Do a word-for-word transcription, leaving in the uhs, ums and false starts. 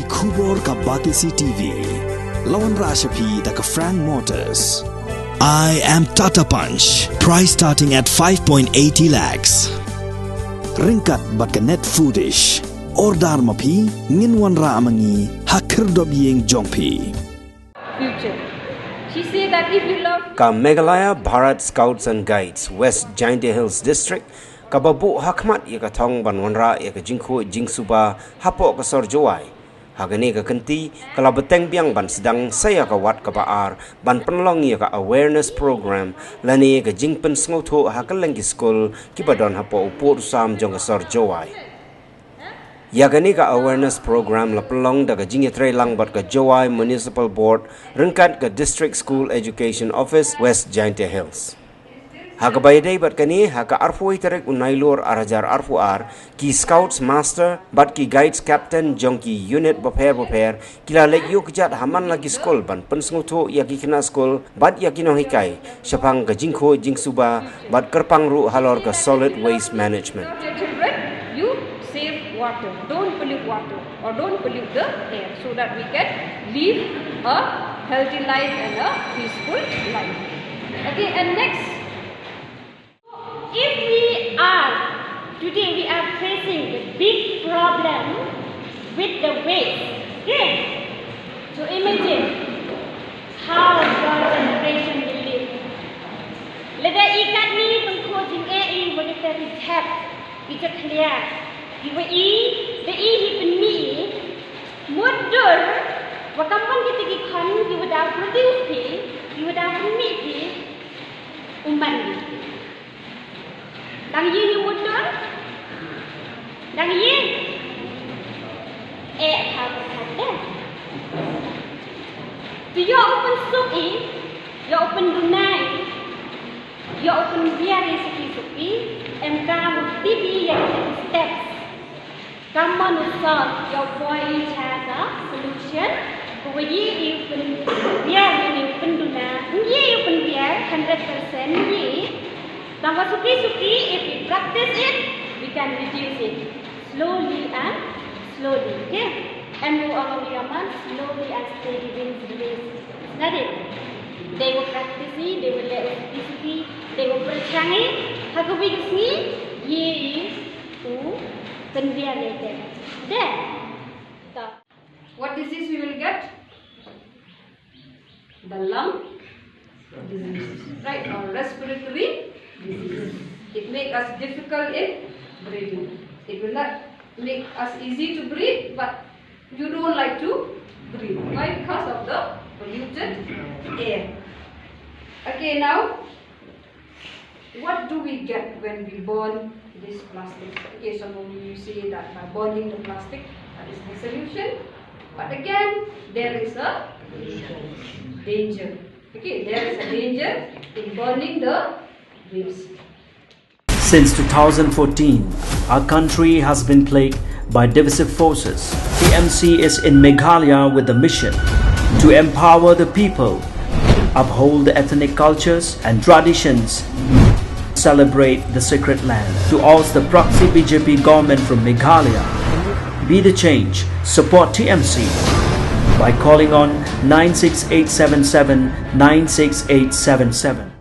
Khubor ka Batesi T V. La wanrah sha phi da ka Frank Motors. I am Tata Punch. Price starting at five point eighty lakhs. Ryngkat bad ka Net Foodish. Order ma phi, ngin wanrah ma ngi ha khyrdop ïing jong phi. Future. She said that if you love Ka Meghalaya Bharat Scouts and Guides, West Jaintia Hills District, kaba buh ha khmat ïa ka thong ban wanrah ïa ka jingkhuid jingsuba hapoh ka sor Jowai. Ha kane ka kynti, ka la bteng biang ban sdang sa ïa ka wat kaba ar ban pynlong ïa ka awareness program lane ka jingpynsngewthuh ha kylleng ki skul kiba don hapoh u pud u sam jong ka sor Jowai. Ïa kane ka awareness program la pynlong da ka jingïatreilang bad ka Jowai Municipal Board ryngkat ka District School Education Office, West Jaintia Hills. Ha kaba ïadei bad kane, ha ka arphew tarik u Nailur ar hajar arphew ar, ki Scouts Master bad ki Guides Captain jong ki unit bapher bapher ki la leit ïuh kjat ha man la ki skul ban pynsngewthuh ïa ki khynnah skul bad ïa ki nonghikai shaphang ka jingkhuid jingsuba bad kyrpang ruh halor ka solid waste management. Your children, you save water. Don't pollute water or don't pollute the air so that we can live a healthy life and a peaceful life. Okay, and next. If we are, today we are facing the big problem with the waste. Okay? So imagine how your generation will live. Lada i katni tengko jing e i wada teri tap i cakliar i wa i da i hi penmi i mut dur wa kampong kita ki khon i wada produce phi i wada penmi phi uman. Dang ïeng ïa u motor? Dang ïeng? Eh, ha ka kata. Te ïoh u pynsuk i, ïoh u pynduna i, ïoh u pynbiar i suki suki, em kam u tip i ïa ki steps. Ka mon u solve ïa u poi i cha ka solution. Ka wa yi i u pynbiar i u pynduna. Yi i u pynbiar hundred percent yi. Tang wa suki suki, if we practice it, we can reduce it slowly and slowly. Okay? And we are going to slowly and steady wins the race. Nadi? They will practice it, they will let suki suki, they will perchangi. Haku bi sngi, yi i u pynbiar i te. There. What disease we will get? The lung disease, right? Or respiratory disease. It makes us difficult in breathing. It will not make us easy to breathe, but you don't like to breathe. Why? Because of the polluted air. Okay, now what do we get when we burn this plastic? Okay, some of you say that by burning the plastic, that is the solution. But again, there is a danger. Okay, there is a danger in burning the waste. Since two thousand fourteen, our country has been plagued by divisive forces. T M C is in Meghalaya with the mission to empower the people, uphold the ethnic cultures and traditions, celebrate the sacred land. To oust the proxy B J P government from Meghalaya, be the change, support T M C by calling on nine six eight seven seven nine six eight seven seven.